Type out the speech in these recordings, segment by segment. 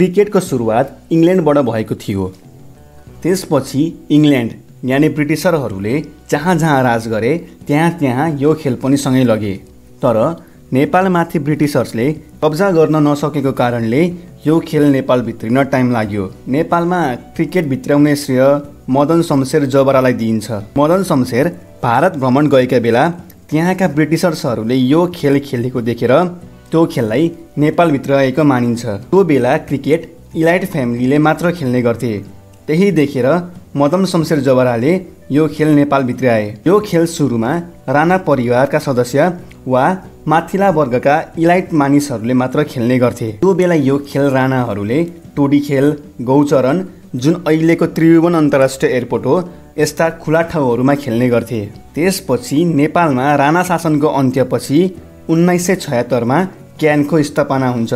क्रिकेटको सुरुवात इङ्ल्यान्डबाट भएको थियो। त्यसपछि इङ्ल्यान्ड यानि ब्रिटिसरहरूले जहाँ जहाँ राज गरे त्यहाँ त्यहाँ यो खेल पनि सँगै लगे। तर नेपालमाथि ब्रिटिसर्सले कब्जा गर्न नसकेको कारणले यो खेल नेपाल भित्रिन टाइम लाग्यो। नेपालमा क्रिकेट भित्राउने श्रेय मदन शमशेर जबरालाई दिइन्छ। मदन शमशेर भारत भ्रमण गएका बेला त्यहाँका ब्रिटिसर्सहरूले यो खेल खेलेको देखेर त्यो खेललाई नेपालभित्र आएको मानिन्छ। त्यो बेला क्रिकेट इलाइट फ्यामिलीले मात्र खेल्ने गर्थे। त्यही देखेर मदन शमशेर जबराले यो खेल नेपालभित्र आए। यो खेल सुरुमा राणा परिवारका सदस्य वा माथिल्ला वर्गका इलाइट मानिसहरूले मात्र खेल्ने गर्थे। त्यो बेला यो खेल राणाहरूले टोडी खेल, गौचरण जुन अहिलेको त्रिभुवन अन्तर्राष्ट्रिय एयरपोर्ट हो यस्ता खुला ठाउँहरूमा खेल्ने गर्थे। त्यसपछि नेपालमा राणा शासनको अन्त्यपछि 1976 मा क्यानको स्थापना हुन्छ।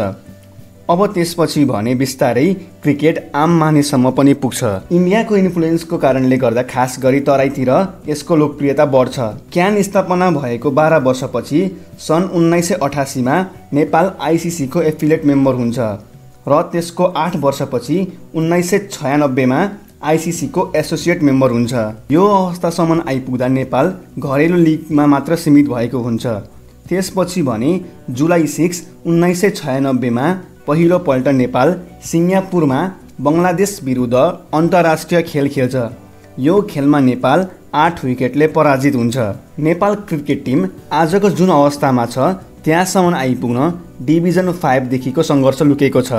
अब त्यसपछि भने बिस्तारै क्रिकेट आम मानिससम्म पनि पुग्छ। इन्डियाको इन्फ्लुएन्सको कारणले गर्दा खास गरी तराईतिर यसको लोकप्रियता बढ्छ। क्यान स्थापना भएको 12 वर्षपछि सन् 1988 मा नेपाल आइसिसीको एफिलिएट मेम्बर हुन्छ र त्यसको 8 वर्षपछि 1996 मा आइसिसीको एसोसिएट मेम्बर हुन्छ। यो अवस्थासम्म आइपुग्दा नेपाल घरेलु लिगमा मात्र सीमित भएको हुन्छ। त्यसपछि भने जुलाई 6, 1996 मा पहिलोपल्ट नेपाल सिङ्गापुरमा बङ्गलादेश विरुद्ध अन्तर्राष्ट्रिय खेल खेल्छ। यो खेलमा नेपाल 8 विकेटले पराजित हुन्छ। नेपाल क्रिकेट टिम आजको जुन अवस्थामा छ त्यहाँसम्म आइपुग्न डिभिजन 5 देखिको सङ्घर्ष लुकेको छ।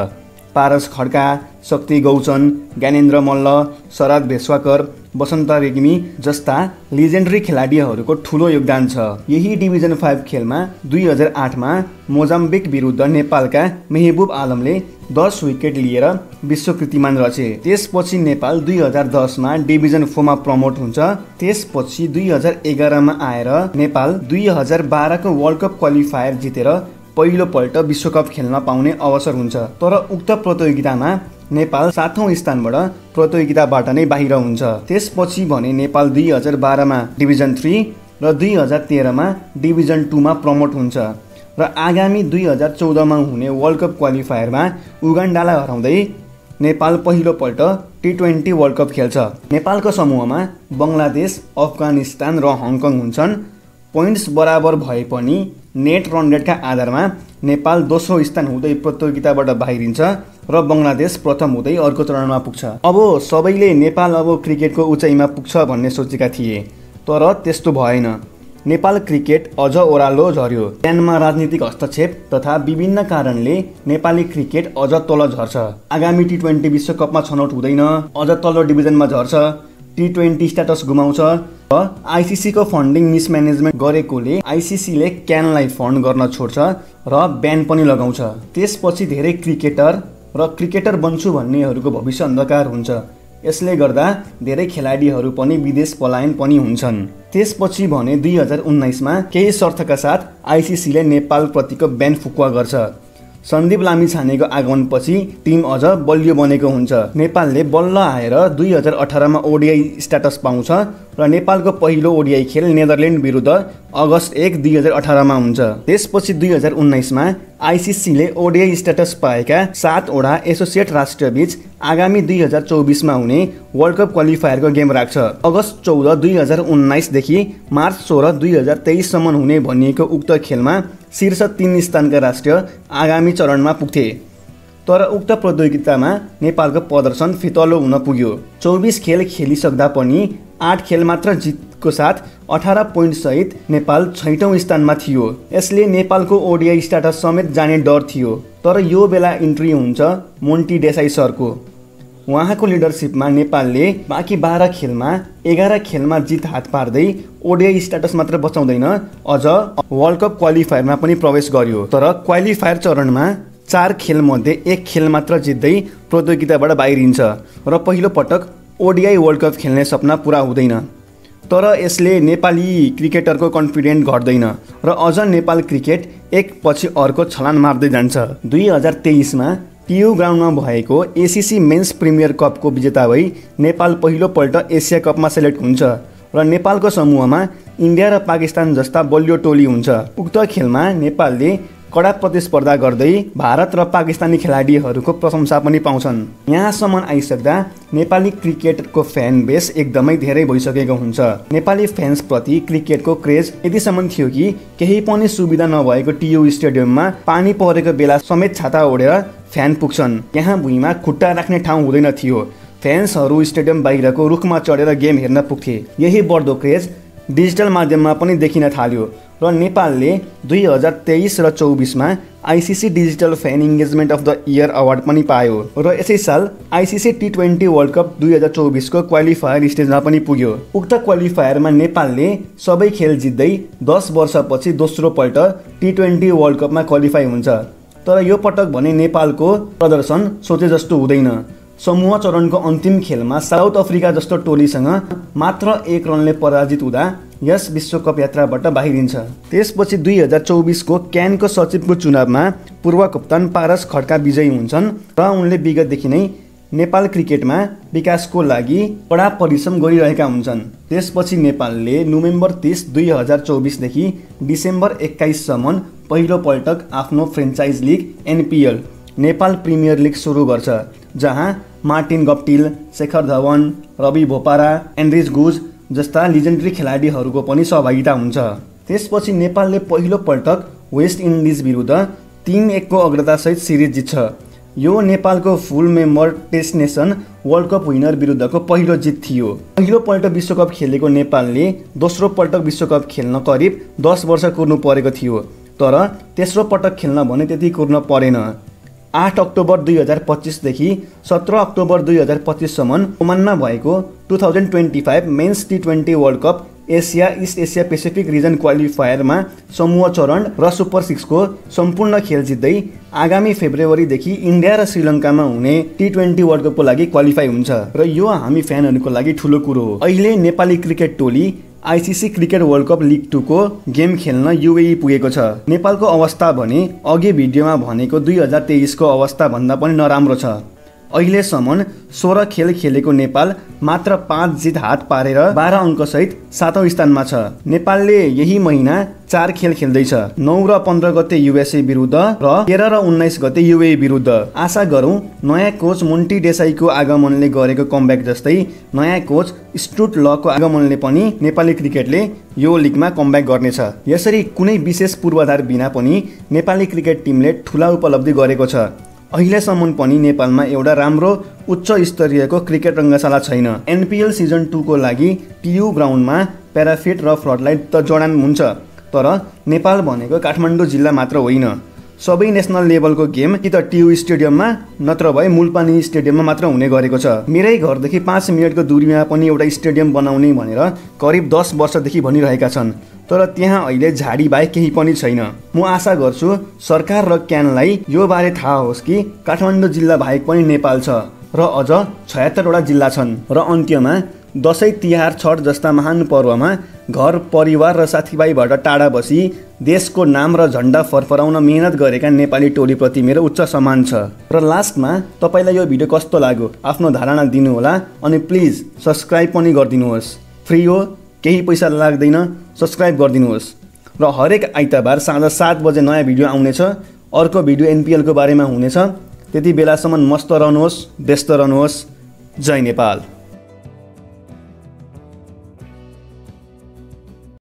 पारस खड्का, शक्ति गौचन, ज्ञानेन्द्र मल्ल, शरद भेष्वाकर, वसन्त रेग्मी जस्ता लिजेन्डरी खेलाडीहरूको ठुलो योगदान छ। यही डिभिजन 5 खेलमा 2008 मा मोजाम्बिक विरुद्ध नेपालका मेहबुब आलमले 10 विकेट लिएर विश्व कीर्तिमान रचे। त्यसपछि नेपाल 2010 मा डिभिजन 4 मा प्रमोट हुन्छ। त्यसपछि 2011 मा आएर नेपाल 2012 को वर्ल्ड कप क्वालिफायर जितेर पहिलोपल्ट विश्वकप खेल्न पाउने अवसर हुन्छ। तर उक्त प्रतियोगितामा नेपाल 7औं स्थानबाट प्रतियोगिताबाट नै बाहिर हुन्छ। त्यसपछि भने नेपाल 2012 मा डिभिजन 3 र 2013 मा डिभिजन 2 मा प्रमोट हुन्छ र आगामी 2014 मा हुने वर्ल्ड कप क्वालिफायरमा उगान्डालाई हराउँदै नेपाल पहिलोपल्ट T20 वर्ल्ड कप खेल्छ। नेपालको समूहमा बङ्गलादेश, अफगानिस्तान र हङकङ हुन्छन्। पोइन्ट्स बराबर भए पनि नेट रन रेटका आधारमा नेपाल दोस्रो स्थान हुँदै प्रतियोगिताबाट बाहिरिन्छ र बङ्गलादेश प्रथम हुँदै अर्को चरणमा पुग्छ। अब सबैले नेपाल अब क्रिकेटको उचाइमा पुग्छ भन्ने सोचेका थिए, तर त्यस्तो भएन। नेपाल क्रिकेट अझ ओह्रालो झर्यो। क्यानमा राजनीतिक हस्तक्षेप तथा विभिन्न कारणले नेपाली क्रिकेट अझ तल झर्छ। आगामी T20 विश्वकपमा छनौट हुँदैन, अझ तल्लो डिभिजनमा झर्छ, T20 स्ट्याटस गुमाउँछ र आइसिसीको फन्डिङ मिसम्यानेजमेन्ट गरेकोले आइसिसीले क्यानलाई फन्ड गर्न छोड्छ र ब्यान पनि लगाउँछ। त्यसपछि धेरै क्रिकेटर र क्रिकेटर बन्छु भन्नेहरूको भविष्य अन्धकार हुन्छ। यसले गर्दा धेरै खेलाडीहरू पनि विदेश पलायन पनि हुन्छन्। त्यसपछि भने 2019 मा केही शर्तका साथ आइसिसीले नेपाल प्रतिको ब्यान फुकुवा गर्छ। सन्दीप लामिछानेको आगमनपछि टिम अझ बलियो बनेको हुन्छ। नेपालले बल्ल आएर 2018 मा ओडिआई स्ट्याटस पाउँछ र नेपालको पहिलो ओडिआई खेल नेदरल्यान्ड विरुद्ध अगस्त 1, 2018 मा हुन्छ। त्यसपछि 2019 मा आइसिसीले ओडिआई स्ट्याटस पाएका 7 वटा एसोसिएट राष्ट्रबीच आगामी 2024 मा हुने वर्ल्ड कप क्वालिफायरको गेम राख्छ। अगस्त 14, 2019 देखि मार्च 16, 2023 सम्म हुने भनिएको उक्त खेलमा शीर्ष 3 स्थानका राष्ट्र आगामी चरणमा पुग्थे। तर उक्त प्रतियोगितामा नेपालको प्रदर्शन फितलो हुन पुग्यो। 24 खेल खेलिसक्दा पनि 8 खेल मात्र जितको साथ 18 पोइन्ट सहित नेपाल 6औं स्थानमा थियो। यसले नेपालको ओडिआई स्ट्याटस समेत जाने डर थियो। तर यो बेला इन्ट्री हुन्छ मोन्टी देसाई सरको। उहाँको लिडरसिपमा नेपालले बाँकी 12 खेलमा 11 खेलमा जित हात पार्दै ओडिआई स्ट्याटस मात्र बचाउँदैन, अझ वर्ल्ड कप क्वालिफायरमा पनि प्रवेश गर्यो। तर क्वालिफायर चरणमा 4 खेल मध्ये 1 खेल मात्र जित्दै प्रतियोगिताबाट बाहिरिन्छ र पहिलो पटक ओडिआई वर्ल्ड कप खेल्ने सपना पुरा हुँदैन। तर यसले नेपाली क्रिकेटरको कन्फिडेन्ट घट्दैन र अझ नेपाल क्रिकेट एक पछि अर्को छलान मार्दै जान्छ। 2023 मा टियु ग्राउन्डमा भएको एसिसी मेन्स प्रिमियर कपको विजेता भई नेपाल पहिलोपल्ट एसिया कपमा सेलेक्ट हुन्छ र नेपालको समूहमा इन्डिया र पाकिस्तान जस्ता बलियो टोली हुन्छ। उक्त खेलमा नेपालले कडा प्रतिस्पर्धा गर्दै भारत र पाकिस्तानी खेलाडीहरूको प्रशंसा पनि पाउँछन्। यहाँसम्म आइसक्दा नेपाली क्रिकेटको फ्यान बेस एकदमै धेरै भइसकेको हुन्छ। नेपाली फ्यान्सप्रति क्रिकेटको क्रेज यतिसम्म थियो कि केही पनि सुविधा नभएको टियु स्टेडियममा पानी परेको बेला समेत छाता ओढेर फ्यान पुग्छन्। यहाँ भुइँमा खुट्टा राख्ने ठाउँ हुँदैन थियो। फ्यान्सहरू स्टेडियम बाहिरको रुखमा चढेर गेम हेर्न पुग्थे। यही बढ्दो क्रेज डिजिटल माध्यममा पनि देखिन थाल्यो र नेपालले 2023 र 24मा ICC digital fan engagement of the year award पनि पायो र यसै साल आइसिसी T20 वर्ल्ड कप 2024 को क्वालिफायर स्टेजमा पनि पुग्यो। उक्त क्वालिफायरमा नेपालले सबै खेल जित्दै 10 वर्षपछि दोस्रो पल्ट T20 वर्ल्ड कपमा क्वालिफाई हुन्छ। तर यो पटक भने नेपालको प्रदर्शन सोचे जस्तो हुँदैन। समूह चरणको अन्तिम खेलमा साउथ अफ्रिका जस्तो टोलीसँग मात्र 1 रनले पराजित हुँदा यस विश्वकप यात्राबाट बाहिरिन्छ। त्यसपछि 2024 को क्यानको सचिवको चुनावमा पूर्व कप्तान पारस खड्का विजयी हुन्छन् र उनले विगतदेखि नै नेपाल क्रिकेटमा विकासको लागि कडा परिश्रम गरिरहेका हुन्छन्। त्यसपछि नेपालले नोभेम्बर 30, 2024 देखि डिसेम्बर 21 सम्म पहिलो पटक आफ्नो franchise league NPL Nepal premier league सुरु गर्छ, जहाँ मार्टिन गप्टिल, शेखर धवन, रवि बोपारा, एन्ड्रिज गुज जस्ता लिजेन्डरी खेलाडीहरूको पनि सहभागिता हुन्छ। त्यसपछि नेपालले पहिलो पटक वेस्ट इन्डिज विरुद्ध 3-1 को अग्रतासहित सिरिज जित्छ। यो नेपालको full member test nation world cup winner विरुद्धको पहिलो जित थियो। पहिलो पल्ट विश्वकप खेलेको नेपालले दोस्रो पटक विश्वकप खेल्न करिब 10 वर्ष कुर्नु परेको थियो, तर तेस्रो पटक खेल्न भने त्यति कुर्न परेन। 8 अक्टोबर 2025 देखि 17 अक्टोबर 2025 सम्म ओमानमा भएको 2025 men's T20 world cup Asia east Asia Pacific region क्वालिफायरमा समूह चरण र सुपर 6 को सम्पूर्ण खेल जित्दै आगामी फेब्रुअरीदेखि इन्डिया र श्रीलङ्कामा हुने T20 वर्ल्ड कपको लागि क्वालिफाई हुन्छ र यो हामी फ्यानहरूको लागि ठुलो कुरो हो। अहिले नेपाली क्रिकेट टोली ICC cricket world cup league 2 को गेम खेल्न UAE पुगेको छ। नेपालको अवस्था भने अघि भिडियोमा भनेको 2023 को अवस्था भन्दा पनि नराम्रो छ। अहिलेसम्म 16 खेल खेलेको नेपाल मात्र 5 जित हात पारेर 12 अङ्कसहित 7औं स्थानमा छ। नेपालले यही महिना 4 खेल खेल्दैछ, 9 र 15 गते USA विरुद्ध र 13 र 19 गते UAE विरुद्ध। आशा गरौँ नयाँ कोच मोन्टी डेसाईको आगमनले गरेको कमब्याक जस्तै नयाँ कोच स्टुट लको आगमनले पनि नेपाली क्रिकेटले यो लिगमा कमब्याक गर्नेछ। यसरी कुनै विशेष पूर्वाधार बिना पनि नेपाली क्रिकेट टिमले ठुला उपलब्धि गरेको छ। अहिलेसम्म पनि नेपालमा एउटा राम्रो उच्च स्तरीयको क्रिकेट रङ्गशाला छैन। NPL सिजन 2 को लागि टियु ग्राउन्डमा प्याराफिट र फ्लडलाइट त जडान हुन्छ, तर नेपाल भनेको काठमाडौँ जिल्ला मात्र होइन। सबै नेसनल लेभलको गेम कि त टियु स्टेडियममा नत्र भए मुलपानी स्टेडियममा मात्र हुने गरेको छ। मेरै घरदेखि 5 मिनटको दूरीमा पनि एउटा स्टेडियम बनाउने भनेर करिब 10 वर्षदेखि भनिरहेका छन्, तर त्यहाँ अहिले झाडी बाहेक केही पनि छैन। म आशा गर्छु सरकार र क्यानलाई यो बारे थाहा होस् कि काठमाडौँ जिल्ला बाहेक पनि नेपाल छ र अझ 76 वटा जिल्ला छन्। र अन्त्यमा दसैँ, तिहार, छठ जस्ता महान पर्वमा घर परिवार र साथीभाइबाट टाढा बसी देशको नाम र झन्डा फरफराउन मेहनत गरेका नेपाली टोलीप्रति मेरो उच्च सम्मान छ। र लास्टमा तपाईँलाई यो भिडियो कस्तो लाग्यो आफ्नो धारणा दिनुहोला अनि प्लिज सब्सक्राइब पनि गरिदिनुहोस्। फ्री हो, केही पैसा लाग्दैन, सब्सक्राइब गरिदिनुहोस्। र हरेक आइतबार साँझ 7 बजे नयाँ भिडियो आउनेछ। अर्को भिडियो NPL को बारेमा हुनेछ। त्यति बेलासम्म मस्त रहनुहोस्, व्यस्त रहनुहोस्। जय नेपाल।